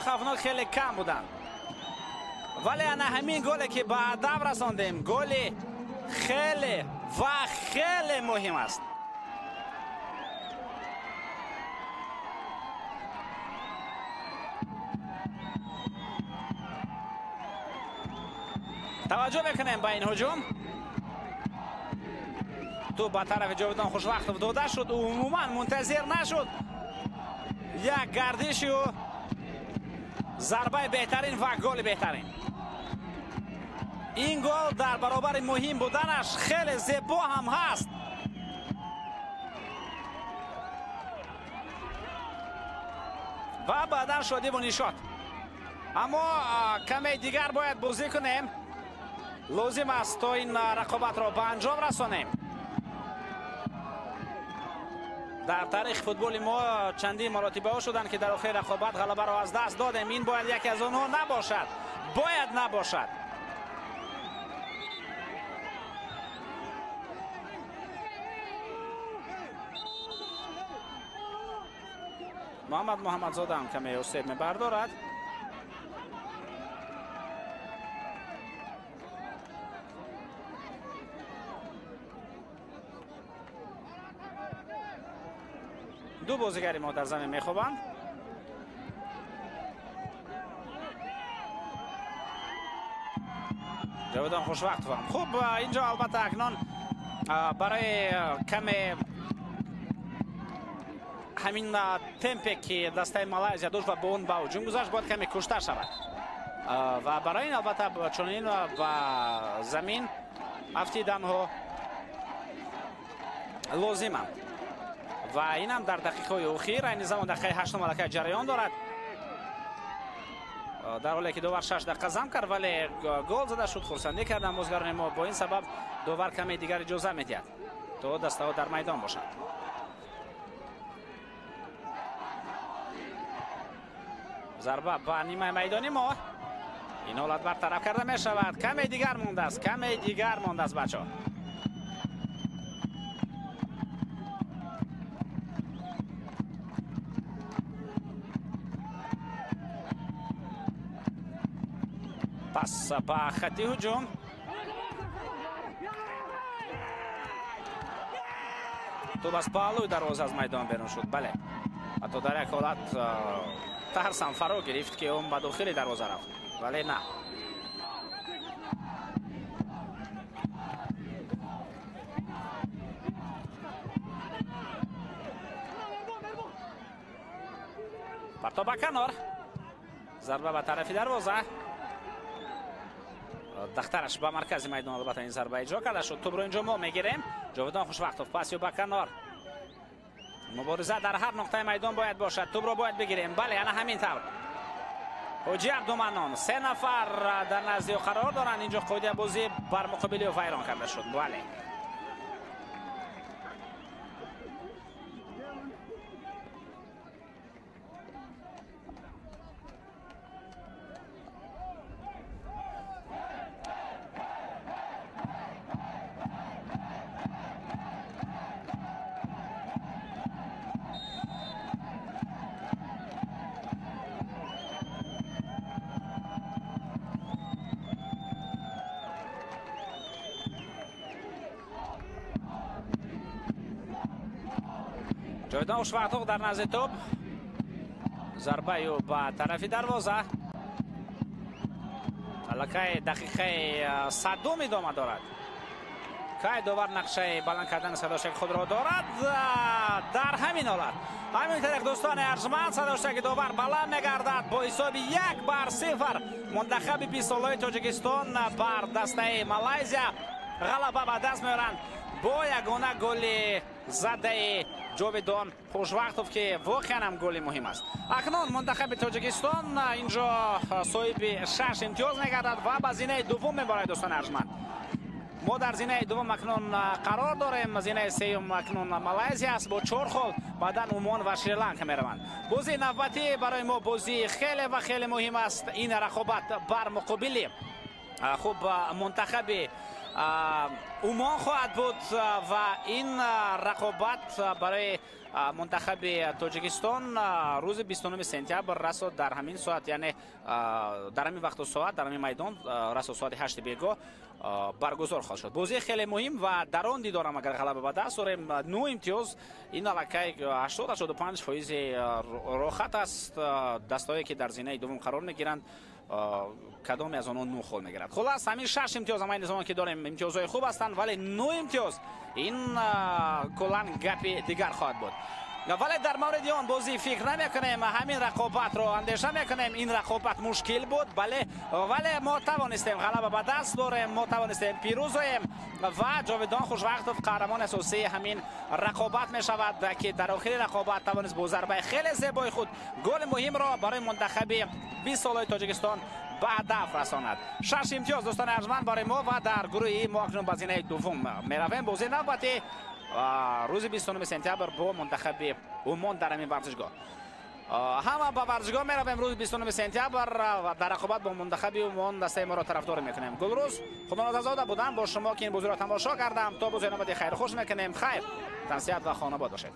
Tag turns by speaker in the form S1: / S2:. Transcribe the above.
S1: Хавфнок хеле кам буданд, вале ана ҳамин голе ки ба ҳадаф расондем, голи хеле ва хеле муҳим аст. Таваҷҷӯҳ мекунем ба ин ҳуҷум. Тӯб ба тарафи Ҷовидон Хушвақтов дода шуд, ӯ умуман мунтазир нашуд. Як гардиши ӯ, зарбаи беҳтарин ва голи беҳтарин. Ин гол дар баробари муҳим буданаш хеле зебо ҳам ҳаст. Ва баъдан шодиву нишот. Аммо каме дигар бояд бозӣ кунем. Лозим аст то ин рақобатро ба анҷом расонем. Дар таърихи футболи мо чандин маротибаҳо шуданд, ки дар охири рақобат ғалабаро аз даст додем. Ин бояд яке аз онҳо набошад, бояд набошад. Муҳаммад Муҳаммадзода ҳам каме осеб мебардорад. Ду бозигари мо дар замин мехобанд. Ҷовидон Хушвақтов ҳам хуб инҷо албатта акнун барои каме ҳамин темпе ки дастаи Малайзия дошт ва бо он ба ҳуҷум гузашт, бояд каме кушта шавад. Ва барои ин албатта чунин ба замин афтиданҳо лозиманд. Ва инам дар дақиқаҳои охир, айни замон дақиқаи ҳаштум аллакай ҷараён дорад. Дар ҳоле ки довар 6 дақиқа зам кард, вале гол зада шуд, хурсандӣ карданд бозигарони мо. Бо ин сабаб довар каме дигар иҷоза медиҳад то дастаҳо дар майдон бошанд. Зарба ба нимаи майдони мо. Ин ҳолат бартараф карда мешавад. Каме дигар мондааст, каме дигар мондааст, бачаҳо. Пас ба хати ҳуҷум. Тӯб аз паҳлӯи дарвоза аз майдон берун шуд. Бале, ҳатто дар як ҳолат тарсам фаро гирифт, ки он ба дохили дарвоза рафт, вале на. Парто ба канор, зарба ба тарафи дарвоза. Дахтараш ба маркази майдон албатта ин зарба иҷро карда шуд. Тӯбро инҷо мо мегирем. Ҷовидон Хушвақтов пасиё ба канор. Мубориза дар ҳар нуқтаи майдон бояд бошад. Тӯбро бояд бигирем. Бале, ана ҳамин тавр. Ҳоҷи Абдуманнон, се нафар дар назди ӯ қарор доранд. Инҷо қоидаи бозӣ бар муқобили ӯ вайрон карда шуд. Бале. Ҷовидон Хушвақтов дар назди тӯб. Зарбаи ӯ ба тарафи дарвоза. Аллакай дақиқаи 100 идома дорад. Кай довар нақшаи баланд кардани садошаки худро дорад. Дар ҳамин ҳолат, ҳамин тариқ, дӯстони арҷманд, садошаки довар баланд мегардад бо ҳисоби 1-0. Мунтахаби 20 солаи Тоҷикистон бар дастаи Малайзия ғалаба ба даст меоранд бо ягона голи задаи Ҷовидон Хушвақтов, ки воқеан ҳам голи муҳим аст. Акнун мунтахаби Тоҷикистон инҷо соҳиби 6 имтиёз мегардад ва ба зинаи дуввум мебарад. Дӯстони арҷманд, мо дар зинаи дуввум акнун қарор дорем. Зинаи сеюм акнун Малайзия аст бо 4 хол, баъдан Умон ва Шри-Ланка мераванд. Бозии навбатӣ барои мо бозии хеле ва хеле муҳим аст. Ин рақобат бар муқобили хуб мунтахаби Умон хоҳад буд ва ин рақобат барои мунтахаби Тоҷикистон рӯзи 29 сентябр расо дар ҳамин соат, яъне дар ҳамин вақту соат, дар ҳамин майдон расо соати 8 бегоҳ баргузор хоҳад шуд. Бозии хеле муҳим ва дар он дидорам агар ғалаба ба даст орем, 9 имтиёз, ин аллакай 80-85 фоизи роҳат аст. Дастҳое ки дар зинаи дуввум қарор мегиранд, кадоме аз онҳо 9 хол мегирад. Хулас, ҳамин 6 имтиёз ҳамаи низоме ки дорем имтиёзҳои хуб ҳастанд, вале 9 имтиёз ин куллан гапи дигар хоҳад буд. Вале дар мавриди он бозӣ фикр намекунем, ҳамин рақобатро андеша мекунем. Ин рақобат мушкил буд, бале, вале мо тавонистем ғалаба ба даст дорем, мо тавонистем пирӯз оем ва Ҷовидон Хушвақтов қаҳрамони асосии ҳамин рақобат мешавад, ки дар охири рақобат тавонист бо зарбаи хеле зебои худ голи муҳимро барои мунтахаби 20 солаи Тоҷикистон ба ҳадаф расонад. 6 имтиёз, дӯстони арҷманд, барои мо ва дар гурӯҳи мо акнун ба зинаи дуввум меравем. Бозии навбатӣ рӯзи 29 сентябр бо мунтахаби Умон дар ҳамин варзишгоҳ. Ҳама ба варзишгоҳ меравем рӯзи 29 сентябр ва дар рақобат бо мунтахаби Умон дастаи моро тарафдорӣ мекунем. Гулрӯз Худоназарзода будам бо шумо, ки ин бозиро тамошо кардам. То бозии навбатӣ хайру хуш мекунем. Хайр, тансиҳат ва хонобод бошед.